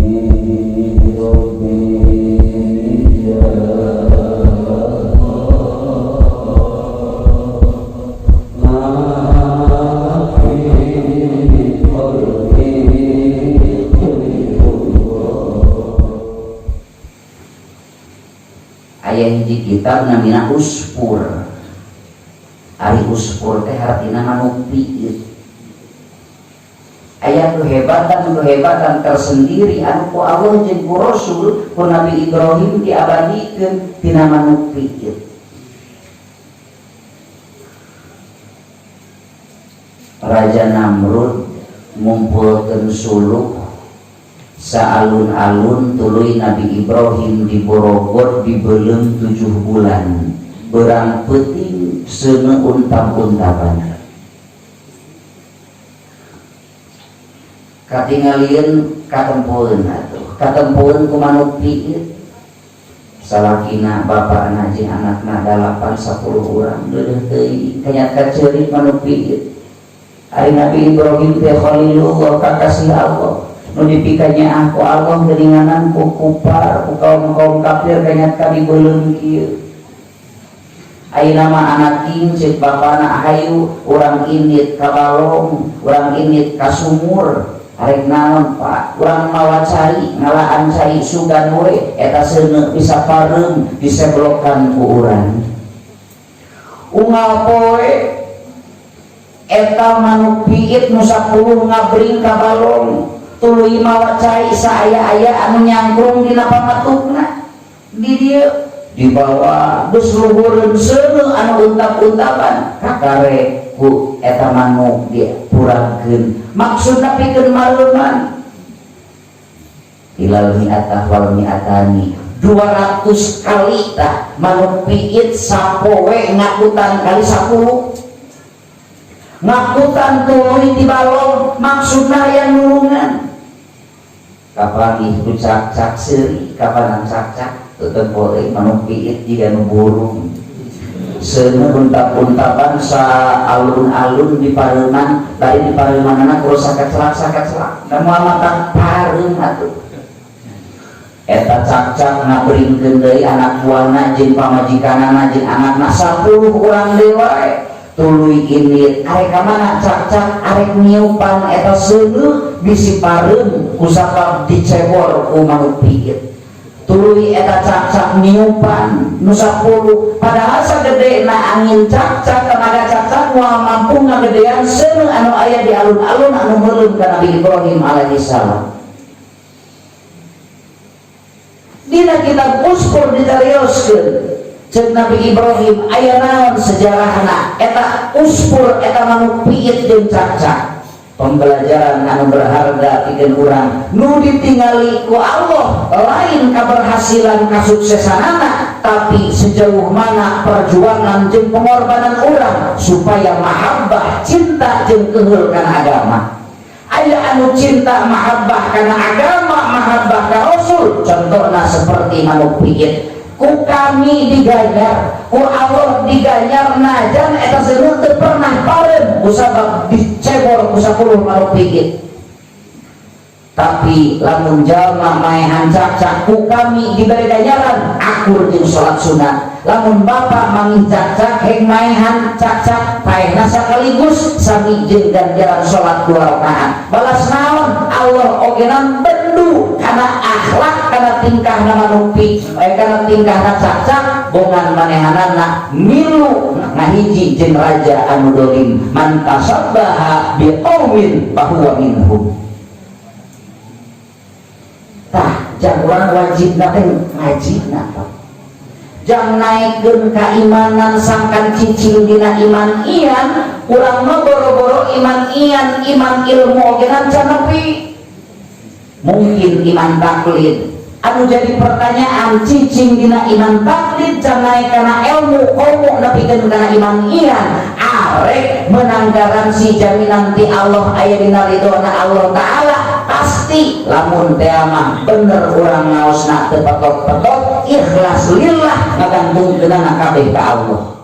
ربي يا الله ما في قلبي غير الله. Aya hiji kitab namina Usfur. Ari Usfur teh hartina manuk piit. Aya kehebatan-kehebatan tersendiri anu ku Allah jeung ku Rasul, ku Nabi Ibrahim diabadikeun tina manuk piit. Raja Namrud ngumpulkeun suluh saalun-alun, tuluy Nabi Ibrahim diborobot, dibelem 7 bulan, berang peuting seuneu untap-untapan. Katingalieun katempoeun atuh, katempoeun ku manuk piit. Salakina, bapakna jeung anakna 8 10 urang deudeuh teuing kanyat kaceurik manuk piit. Ari Nabi Ibrahim teh khalilullah, kakasih Allah, nu dipikanya ku Allah geuninganan ku kupar, ku kaum-kaum kafir kanyat ka dibeuleum kieu. Ayeuna mah anak king ceuk bapana, "Hayu urang indit ka balong, urang indit ka sumur." "Arek naon, Pak?" "Urang mawa cai, ngalaan cai, sugan we eta seuneu bisa pareum diseblokan ku urang." Unggal poe eta manuk piit nu 10 ngabring ka balong, tuluy mawa cai saaya-aya anu nyangkrung dina pamatukna di dieu dibawa, geus luhureun seuneu anu untap-untapan, kakare ku eta manuk dipurangkeun, maksudna pikeun mareuman. Ilal mi'atah wal mi'atani, 200 kali tah manuk piit sapoe ngakutan kali 10 ngakutan, tuluy di balong, maksudna aya nulungan. Kapanggih ku cak-cak seuri, kapanan cak-cak teu tempo euy manuk piit jiga nu burung. Seuneu untap-untapan sa alun-alun di pareuman, bari di pareumanana kudu sakacelak-sakacelak da moal matak pareum atuh. Eta cak-cak ngabringkeun deui anak buahna jeung pamajikanana jeung anakna 10 urang deui wae, tuluy indit. Arek ka mana, cak-cak? Arek niupan eta seuneu bisi pareum kusabab dicebor ku manuk piit. Tuluy eta cak-cak niupan nu 10, padahal sagede na angin cak-cak, tenaga cak-cak moal mampu ngagedean seuneu anu aya di alun-alun anu meuleum ka Nabi Ibrahim alaihi salam. Dina kitab Usfur dicarioskeun, ceuk Nabi Ibrahim aya naon sejarahna eta Usfur, eta manuk piit jeung cak-cak? Pembelajaran anu berharga pikeun urang, nu ditingali ku Allah lain keberhasilan kasuksesanana, tapi sejauh mana perjuangan jeung pengorbanan urang supaya mahabbah, cinta jeung keuheul kana agama. Aya anu cinta mahabbah kana agama, mahabbah ka Rasul, contohna seperti manuk piit, ku kami diganjar, ku Allah diganjar, najan eta seuneu teu pernah pareum kusabab dicebor ku 10 manuk piit. Tapi lamun jalma maehan cak-cak, ku kami diberi ganjaran akur jeung salat sunat. Lamun bapak mangih cak-cak, heng maehan cak-cak, paehna sekaligus sami jeung ganjaran salat 2 rakaat. Balas naon? Allah ogenan bendu kana akhlak, kana tingkahna manuk piit, kana tingkahna cak-cak, bongan manehanana milu ngahiji jeung raja anu dolim, man tasabbaha biqaumin fahuwa minhum. Tah, jang urang wajibna teh ngajina, Pak. Jang naikkeun keimanan sangkan cicing dina iman ian. Urang mah boro-boro iman ian, iman ilmu ogenan can nepi, mungkin iman taklid. Anu jadi pertanyaan, cicing dina iman taklid, can naik kana ilmu, komo nepikeun kana iman ian. Arek menang garansi jaminan ti Allah, aya dina ridhona Allah Ta'ala pasti, lamun teh mah bener urang ngaosna teu petot-petot, ikhlas lillah, ngagantungkeunana kabeh ka Allah.